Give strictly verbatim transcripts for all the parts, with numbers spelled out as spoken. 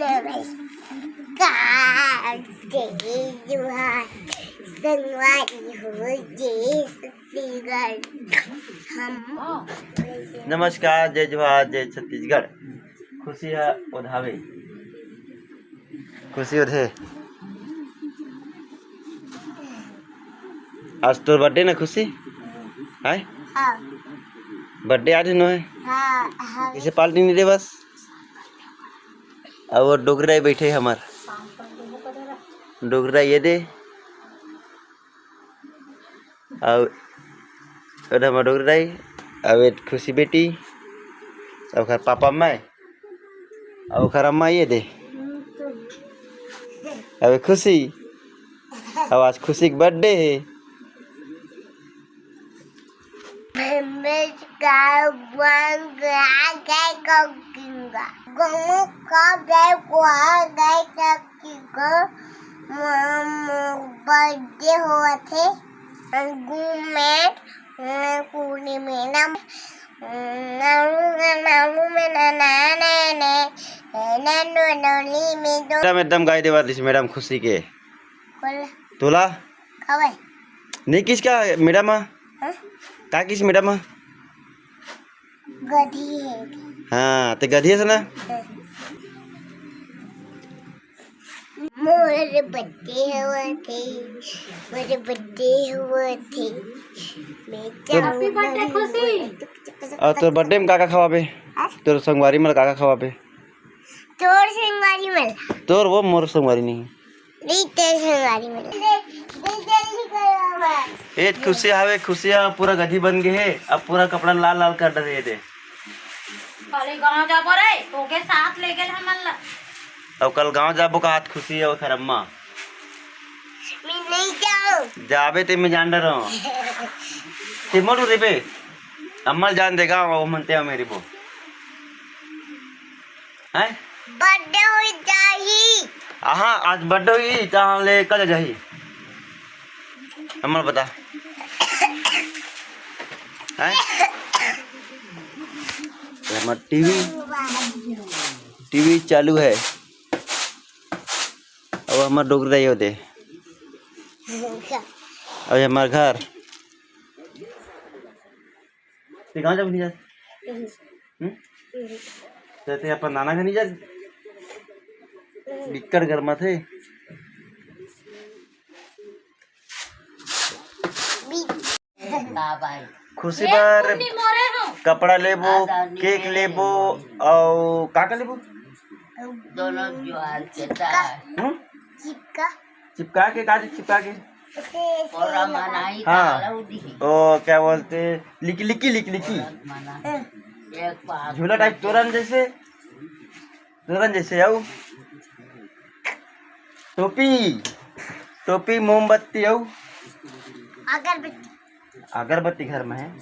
नमस्कार, जय जोहार, संगवारी हो, जय छत्तीसगढ़। हम नमस्कार, जय जोहार, जय छत्तीसगढ़। खुशी ह ओधावे, खुशी ओधे। आज तोर बर्थडे ना खुशी? हाय? हाँ। बर्थडे आज नो है? हाँ, हाँ। इसे पार्टी नहीं दे बस। अब वो डोकरा ही बैठे हमर। डोकरा ये दे। अउ ओदे हमर डोकरा ही। अब ये खुशी बेटी। अब ओकर पापा मैं। अउ ओकर अम्मा ये दे। अबे खुशी, अब आज खुशी के बर्थडे हे। भैंस का बन गया, गाय का किंगा। गोमू का गाय को आ, गाय का किंगा। म-, म-, बर्थडे होवत हे। घूमे, म-, पूरी मैडम। नानू, नानू में ना, ना, ना, ना, ना, ना, ना, ना, में दो। एकदम, एकदम गाय देवा दिस मैडम खुशी के। बोल। तोला? खवे। नहीं किस का मैडम? हाँ? का किस मैडम? गधी है। हाँ, ते गधी है ना? हाँ। मोर बर्थडे हुआ थे, मोर बर्थडे हुआ थे। मैं तो जाऊँ हैप्पी बर्थडे खुशी। अउ तोर बर्थडे में का का खवाबे? हाँ? तोर संगवारी मन का का खवाबे? तोर संगवारी मन। तोर वो मोर संगवारी नहीं। नहीं, तोर संगवारी मन। जल्दी करो। ए खुशी हवे, खुशी ह पूरा गधी बन गे हे। अब पूरा कपड़ा लाल लाल कर डरे हे दे। काली गांव जाबो रे, तोके साथ ले गेल हमन ला। अब कल गांव जाबो का हाथ खुशी हे ओखर अम्मा। मैं नहीं जाऊँ। जाबे ते मैं जान डरो। ते मोर रे बे। अम्मा जान देगा, वो मनते हो मेरी वो। हैं? बर्थडे हो जाही। आहा, आज बर्थडे होही, तहाँ ले कल जाही। हमर बता। हैं? हमर टीवी, टीवी चालू है। अब हमर डोकरा यो दे। अब हमर घर। ते गाँव जाबो नहीं जा? हम्म? ते, ते अपन नाना घर नहीं जा? बिक्कट गरमाथे। खुशी बर कपड़ा लेबो, केक लेबो, अउ का का लेबो? दोनों जुआर के तार। हम्म? चिपका। चिपका के, का चिपका के? ऐसे, ऐसे पूरा लगा। मनाही हाँ। ताला उठी। ओ, क्या बोलते, लिकी, लिकी, लिकी, लिकी। मना। एक बार झूला टाइप तोरन जैसे, तोरन जैसे आऊ। टोपी, टोपी, मोमबत्ती आऊ। अगरबत्ती। अगरबत्ती घर में है।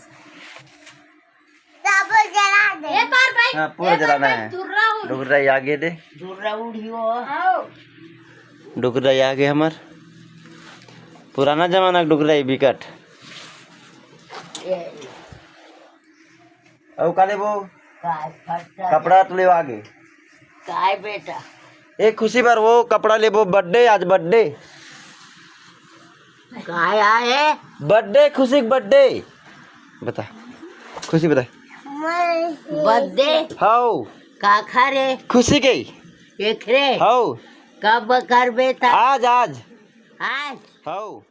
सब जला दे। ए पर भाई, हाँ, पूरा ए पर जलाना भाई, है। दुर्रा उड़। डोकरा ही आगे दे। दुर्रा उड़ियो। आओ। डोकरा ही आगे हमर। पुराना जमाना के डोकरा ही बिकट। ए। अउ का लेबो? काय फट्टा। कपड़ा तो लेवा आगे। काय बेटा? ए खुशी बर वो कपड़ा लेबो, बर्थडे आज, बर्थडे। काय आए? बर्थडे, खुशी के बर्थडे। बता, खुशी बता। बर्थडे? हाउ। काखर हे? खुशी के। एकरे? हाउ। कब करबे त? आज, आज। आज? हाउ।